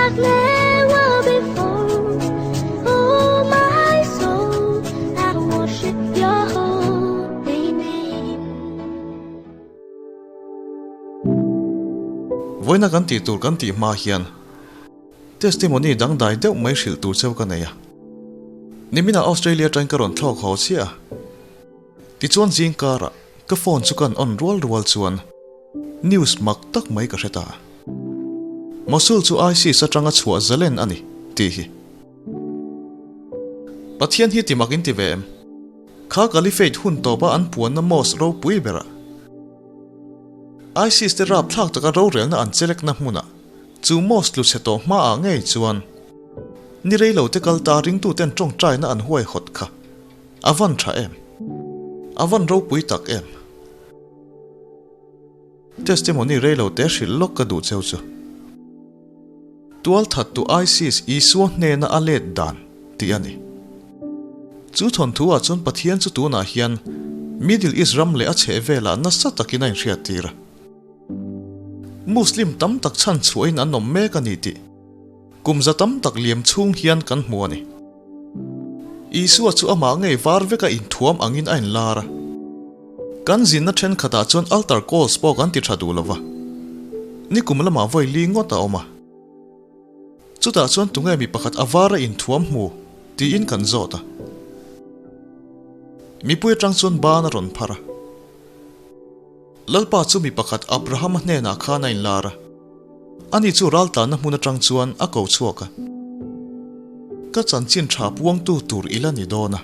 like never before. Oh, my soul, I worship your holy name. Vawiina kan tih tur kan tih hma hian testimony dangdai deuh mai hrilh tur cheu ka nei a. Niminah Australia atangin ka rawn thlawk haw chiah a. Tichuan zing karah ka phone chu kan on rual rual chuan news mak tak mai ka hre ta. Mosul chu ISIS atanga chhuah zalen a ni tih hi. Pathian hi ti mak in ti ve em? Kha Caliphate hun tawpa an puanna mosque ropui berah ISIS te rapthlak taka rorelna an chelekna hmunah chu mosque tlu chhe tawh hmaah ngei chuan ni reilo te kal ta ringtuten tawngtaina an huaihawt kha. A van tha em? A van ropui tak em? Testimony reilo te hrilh lawk ka duh cheu chu. Tual thattu ISIS Isua hnena a let dan tih a ni. Chu thawnthu ah chuan Pathian chu tunah hian Middle East ram leh a chheh velah nasa takin a inhriat tir a. Muslim tam tak chhan chhuahin an awm mek a ni tih kum za tam tak liam chhung hian kan hmu a ni. Isua chu amah ngei var veka inthuam angin a inlar a. Kan zinna thenkhatah chuan altar calls pawh kan ti tha duh lo va. Nikum lamah vawi li ngawt a awm a. Chutah chuan tunge mi pakhat a vara inthuam hmu tiin kan zawt a. Mipui atang chuan ban a rawn phar a. Lalpa chu mi pakhat Abrahama hnenah khan a inlar a. Ani chu raltlanna hmun atang chuan a ko chhuak a. Ka chanchin tha puangtu tur i la ni dawn a,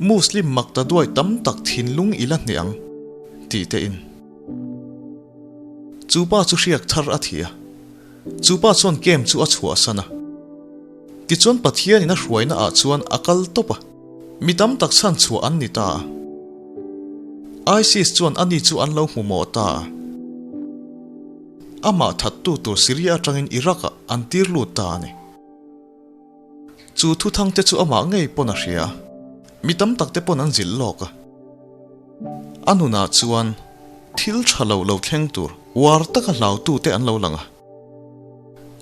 Muslim makta duai tam tak thinlung i la hneh ang, tih te in. Chu pa chu hriak thar a thi a, chu pa chuan camp chu a chhuahsan a. Tichuan Pathianin a hruaina ah chuan a kal tawp a, mi tam tak chhan chhuah an ni ta a. ISIS chuan ani chu an lo hmu mawh ta a. Amah thattu tur Syria atangin Iraq-ah an tir lut ta a ni. Chu thuthang te chu amah ngei pawn a hria a, mi tam tak te pawn an zilh lawk a. A nunah chuan thil tha lo lo thleng tur uar taka hlautu te an lo lang a.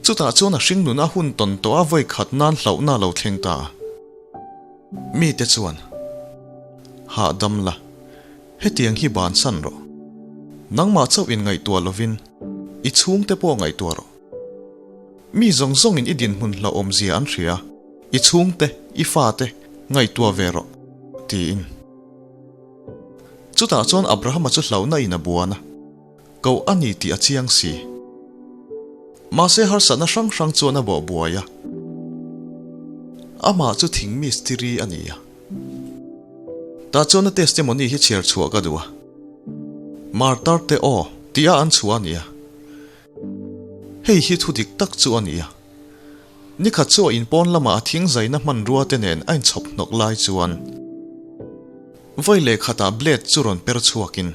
Chutah chuan a hring nuna hun tawn tawh a vawi khat nan hlauhna a lo thleng ta a. Mite chuan, Hahdam la, hetiang hi bansan rawh. Nangmah chauh in ngaihtuah lovin i chhungte pawh ngaihtuah rawh. Mi zawng zawngin i dinhmun hlauhawmzia an hria, i chhungte, i fate ngaihtuah ve rawh, tiin. Chutah chuan Abrahama chu hlauhna in a buan a. Koh a ni tih a chiang si. Mahse harsatna hrang hrang chuan a bawh buai a. Amah chu thing mistiri a ni a. Tah chuan a testimony hi chhiar chhuah ka duh a. Martar te aw tih a an chhuah a ni a. Hei hi thu dik tak chu a ni a. Nikhat chu a inpawn lamah a thing zaina hmanrua te nen a inchhawp hnawk lai chuan vawi leh khatah blade chu rawn per chhuakin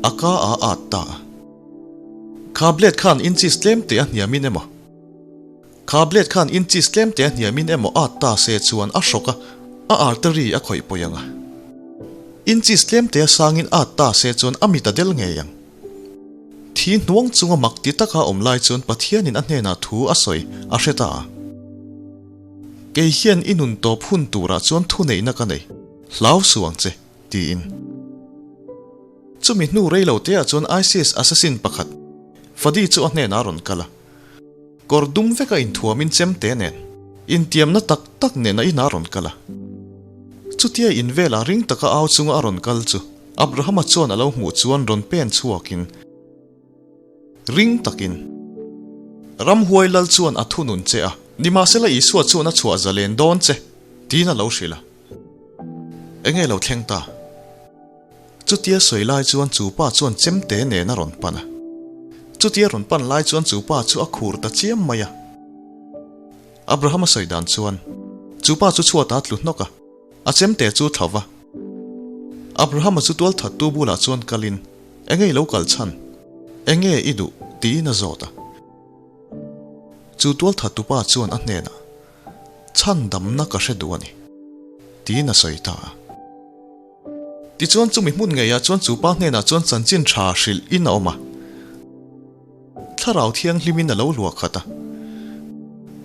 a ka a at ta a. Kha blade khan inches tlem te a hniamin emaw Kha blade khan inches tlem te a hniamin emaw at ta se chuan a hrawk a, a artery a khawih pawi ang a. Inches tlem te a sangin at ta se chuan a mit a del ngei ang. Thi hnuang chunga mak ti taka awm lai chuan Pathianin a hnenah thu a sawi a hre ta a. Kei hian i nun tawp hun turah chuan thuneihna ka nei, hlau suh ang che, tiin. Chumi hnu rei lo teah chuan ISIS assassin pakhat, Fadi chu a hnenah a rawn kal a. Kawr dum veka inthuamin chemte nen, intiamna tak tak nen a inah a rawn kal a. Chutia in velah ring taka au chunga a rawn kal chu Abrahama chuan a lo hmuh chuan rawn pen chhuakin, Ring takin, Ramhuai lal chuan a thunun che a, nimahsela Isua chuan a chhuah zalen dawn che, tiin a lo hrilh a. Enge lo thleng ta? Chutia sawi lai chuan chu pa chuan chemte nen a rawn pan a. Chutia rawn pan lai chuan chu pa chu a khur ta chiam mai a. Abrahama sawi dan chuan, chu pa chu chhuatah a tlu hnawk a, a chemte chu thla va. Abrahama chu tualthattu bulah chuan kalin, Enge i lo kal chhan? Enge i duh? tiin a zawt a. Chu tualthattu pa chuan a hnenah, Chhandamna ka hre duh a ni, tiin a sawi ta a. Tichuan chumi hmun ngeiah chuan chu pa hnenah chuan chanchin tha hrilh in a awm a. Thlarau thianghlimin a lo luah khat a.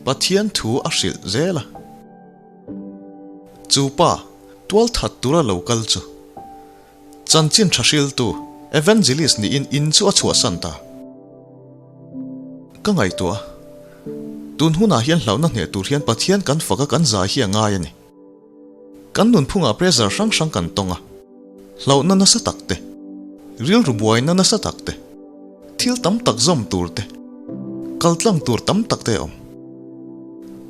Pathian thu a hrilh zel a. Chu pa, tual that tura lo kal chu chanchin tha hriltu, evangelist niin in chu a chhuahsan ta. Ka ngaihtuah a, tun hunah hian hlauhna hneh tur hian Pathian kan fak a kan zai hi a ngai a ni. Kan nunphungah pressure hrang hrang kan tawng a, hlauhna nasa tak te, rilru buaina nasa tak te, thil tam tak zawm tur te, kaltlang tur tam tak te a awm.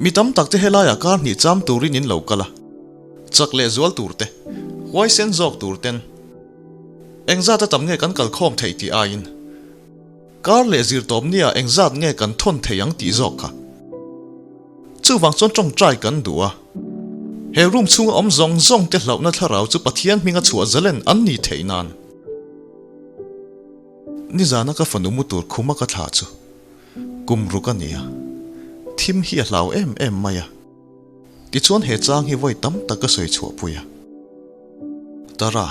Mi tam tak te helaiah kar hnih cham turin in lo kal a, chak leh zual tur te, huaisen zawk tur ten engzat a tam nge kan kalkhawm theih tih aiin kar leh zirtawp nia engzat nge kan thawn thei ang tih zawk kha. Chuvang chuan tawngtai kan duh a, he room chhunga awm zawng zawng te hlauhna thlarau chu Pathian hminga chhuah zalen an ni theih nan. Nizana ka fanu mu tur khuma ka thlah chu kum ruk a ni a, thim hi a hlau em em mai a. Tichuan he chang hi vawi tam tak ka sawi chhuah pui a. Tara,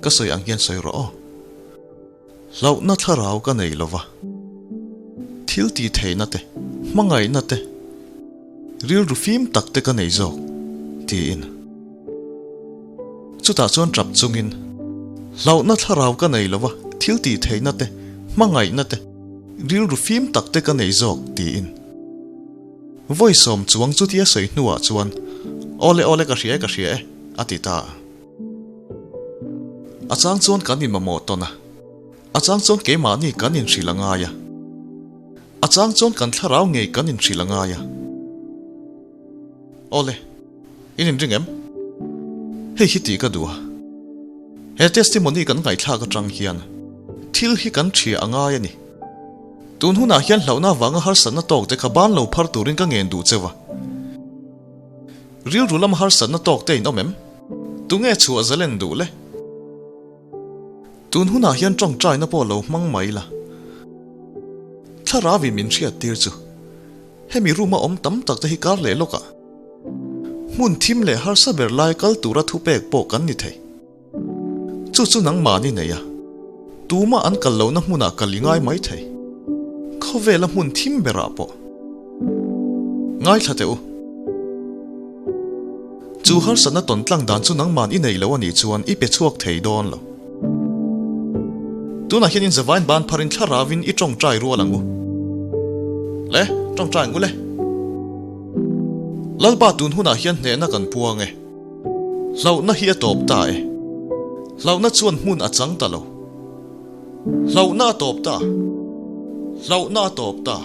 ka sawi ang hian sawi rawh aw. Hlauhna thlarau ka nei lo va, thil tih theihna te, hmangaihna te, rilru fim tak te ka nei zawk, tiin. Chutah chuan tap chungin, Hlauhna thlarau ka nei lo va, thil tih theihna te, hmangaihna te, rilru fim tak te ka nei zawk, tiin. Vawi sawm chuang chutia sawi hnuah chuan, Awle awle ka hria e ka hria e, a ti ta. A chang chuan kan inmamawh tawn a, a chang chuan keimahni kan inhrilh a ngai a, a chang chuan kan thlarau ngei kan inhrilh a ngai a. Awle, in inring em? Hei hi tih ka duh a, he testimony kan ngaihthlak atang hian thil hi kan ṭhia a ngai a ni. Tun hunah hian hlauhna avanga harsatna tawk te kha ban lo phar turin ka ngen duh cheu a. Rilru lama harsatna tawk te in awm em? Tunge chhuah zalen duh le? Tun hunah hian tawngtaina pawh lo hmang mai la. Thlarau in min hriat tir chu hemi room a awm tam tak te hi kar leh lawk ah hmun thim leh harsa ber lai kal tura thupek pawh kan ni thei. Chu chu nangmahni nei a, tumah an kal lohna hmunah kal i ngai mai thei. Khawvela hmun thim berah pawh. Ngaithla teh u. Chu harsatna tawn tlang dan chu nangman i nei lo a nih chuan i pe chhuak thei dawn lo. Tunah hian in zavain ban pharin thlaravin i tawngtai rual ang u. Le, tawngtai ang u le. Lalpa tun hunah hian hnehna kan puang e. Hlauhna hi a tawp ta e. Hlauhna chuan hmun a chang ta lo. Hlauhna a tawp ta. Hlauhna a tawp ta.